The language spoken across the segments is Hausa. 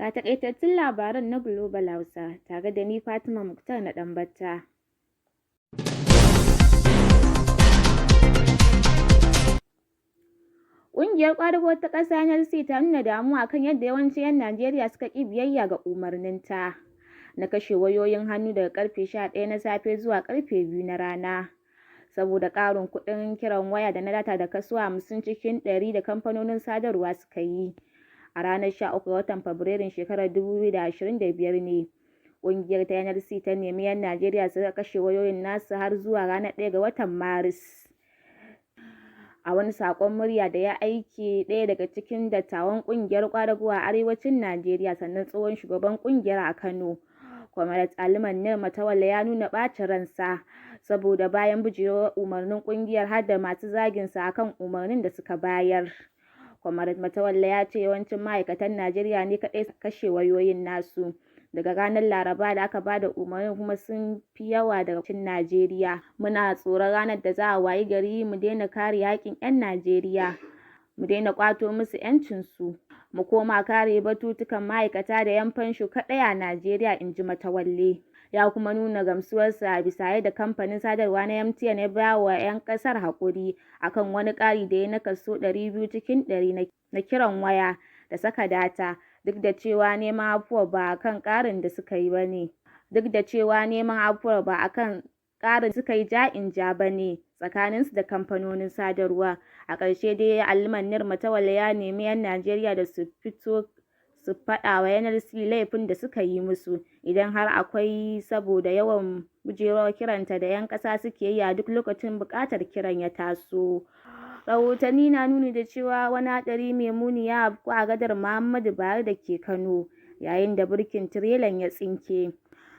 Ga taƙaitattun labaran na Global Hausa tare da ni Fatima Muktar na Ɗanbatta. Ƙungiyar ƙwadago ta ƙasa NLC ta nuna damuwa kan yadda yawancin 'yan Najeriya suka ƙi biyayya ga umarninta na kashe wayoyin hannu daga ƙarfe 11 na safe zuwa ƙarfe 2 na rana, saboda ƙarin kuɗin kiran waya da na data da kaso 50 cikin ɗari da kamfanonin sadarwa suka yi. A ranar 13 ga watan Fabrairun shekarar 2025 ne ƙungiyar ta NLC ta nemi 'yan Najeriya su riƙa kashe wayoyin nasu har zuwa ranar 1 ga watan Maris. A wani saƙon murya da ya aike ɗaya daga cikin dattawan ƙungiyar ƙwadago a Arewacin Najeriya sannan tsohon shugaban ƙungiyar a Kano, Comrade Ali Mannir Matawalle ya nuna ɓacin ransa saboda bayan bijirewar umarnin ƙungiyar har da masu zagin sa akan umarnin da suka bayar. Comrade Matawalle ya ce yawancin ma'aikatan Najeriya ne kaɗai suka kashe wayoyin nasu daga ranar Laraba da aka bada umarnin kuma sun fi yawa daga kudancin Najeriya. Muna tsoron ranar da za a wayi gari mu daina kare haƙƙin 'yan Najeriya, mu daina ƙwato musu 'yancinsu, mu koma kare batutukan ma'aikata da 'yan fansho kaɗai a Najeriya, in ji Matawalle. Ya kuma nuna gamsuwarsa a bisa yadda kamfanin sadarwa na MTN ya ba wa 'yan ƙasar haƙuri a kan wani ƙari da ya yi na kaso 200 cikin ɗari na kiran waya da saka data, duk da cewa neman afuwar ba a kan ƙarin da suka yi ba ne. Duk da cewa neman afuwar ba a kan ƙarin suka yi ja-in-ja ba ne tsakaninsu da kamfanonin sadarwa. A ƙarshe dai Ali Mannir Matawalle ya nemi 'yan Najeriya da su fito su faɗa wa NLC laifin da suka yi musu, idan har akwai saboda yawan bijirewar kiranta da 'yan ƙasa suke yi a duk lokacin buƙatar kiran ya taso. Rahotanni na nuni da cewa wani hatsari mai muni ya afku a gadar Muhammadu Buhari da ke Kano, yayin da birkin tirelan ya tsinke.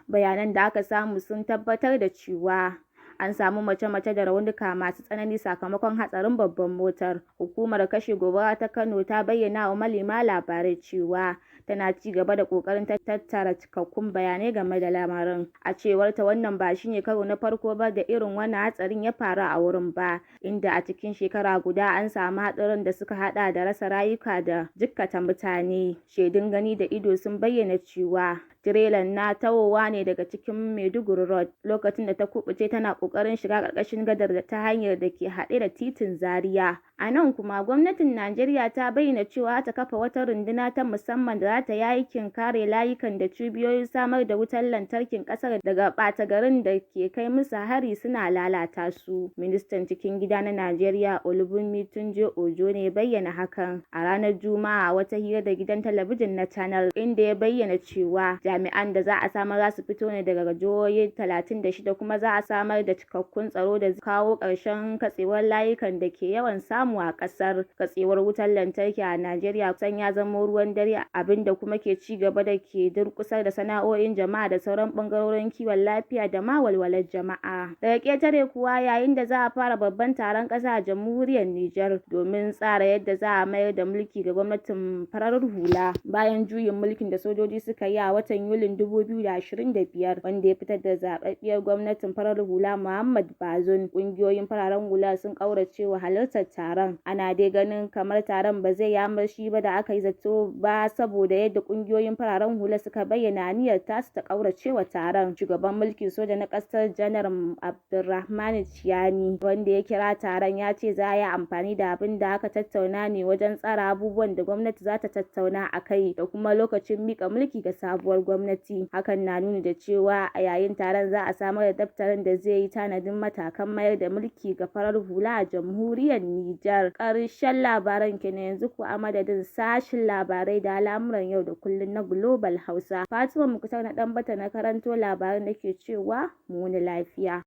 Bayanan da aka samu sun tabbatar da cewa an samu mace-mace da raunuka masu tsanani sakamakon hatsarin babbar motar. Hukumar kashe gobara ta Kano ta bayyana wa manema labarai cewa tana ci gaba da ƙoƙarin tattara cikakkun bayanai game da lamarin. A cewarta, wannan ba shi ne karo na farko ba da irin wannan hatsarin ya faru a wurin ba, inda a cikin shekara guda an samu haɗurran da suka haɗa da rasa rayuka da jikkata mutane. Shaidun gani da ido sun bayyana cewa tirelan na tahowa ne daga cikin Maiduguri Road lokacin da ta kuɓuce tana ƙoƙarin shiga ƙarƙashin gadar ta hanyar da ke haɗe da titin Zaria. A nan kuma, gwamnatin Najeriya ta bayyana cewa za ta kafa wata runduna ta musamman da za ta yi aikin kare layukan da cibiyoyin samar da wutar lantarkin ƙasar daga ɓata-garin da ke kai musu hari suna lalata su. Ministan Cikin Gida na Najeriya Olubunmi Tunji-Ojo ne ya bayyana hakan a ranar Juma'a a wata hira da gidan talabijin na Channels, inda ya bayyana cewa jami'an da za a samar za su fito ne daga jihohi 36 kuma za a samar da cikakkun tsaro da zai kawo ƙarshen katsewar layukan da ke yawan samu a ƙasar. Katsewar wutar lantarki a Najeriya kusan ya zamo ruwan dare, abin da kuma ke ci gaba da ke durƙusar da sana'o'in jama'a da sauran ɓangarorin kiwon lafiya da ma walwalar jama'a. Daga ƙetare kuwa, yayin da za a fara babban taron ƙasa a jamhuriyar Nijar domin tsara yadda za a mayar da mulki ga gwamnatin farar hula bayan juyin mulkin da sojoji suka yi a watan Yulin 2025 wanda ya fitar da zaɓaɓɓiyar gwamnatin farar hula Muhammad Bazoum, ƙungiyoyin fararen hula sun ƙauracewa halartar taron. Ana dai ganin kamar taron ba zai yi armashi ba da aka yi zato ba saboda yadda ƙungiyoyin fararen hula suka bayyana aniyar tasu ta ƙauracewa taron. Shugaban mulkin soja na ƙasar Janar Abdurrahmani Chiani, wanda ya kira taron, ya ce za a yi amfani da abin da aka tattauna ne wajen tsara abubuwan da gwamnati za ta tattauna a kai da kuma lokacin miƙa mulki ga sabuwar gwamnati. Hakan na nuni da cewa a yayin taron za a samar da daftarin da zai yi tanadin matakan mayar da mulki ga farar hula a jamhuriyar Nijar. Ƙarshen labaran kenan yanzu kuwa a madadin sashin labarai da al'amuran yau da kullum na Global Hausa. Fatima Muktar na Ɗanbata na karanto labaran nake cewa mu wuni lafiya.